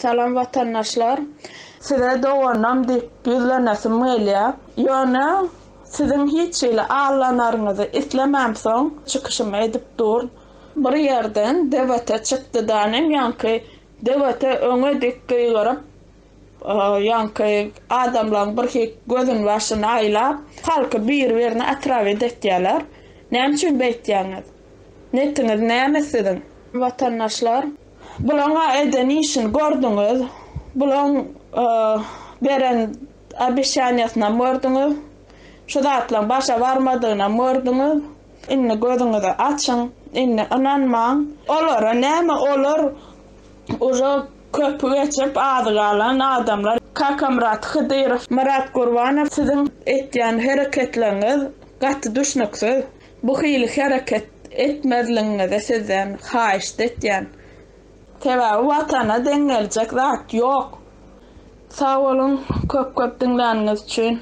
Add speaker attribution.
Speaker 1: Salam watandaşlar. Size doganam diýip ýüzlenesim gelýär. Ýöne siziň hiç hili allanaryňyzy islemämsoň çykyşymy edip dur. Bir ýerden DWT çykdy danym ýaňky DWT öňe dik gygyryp ýaňky adamlaň birhik gözüni başyny aýlap halky bir birine otrawit etýäler. Näme üçin beýtýäňiz? Netiňiz näme siziň? Watandaşlar. Bulaň-a eden işini gördüňiz. Bulaň beren obeşaniýasynam gördüňiz. Şu zatlaň başa barmadygynam gördüňiz. Indi gözüňizi açyň. Indi ynanmaň. Olara näme olar uje köpi geçip azy galan adamlar. Kakamyrat Hydyrow, Myrat Gurbanow siziň etýän hereketleriňiz gaty düşnüksiz. Bu hili hereket etmezligiňizi sizden haýyşt etýän. Sebäbi watana deň geljek zat ýok. Sag boluň köp köp diňläniňiz üçin.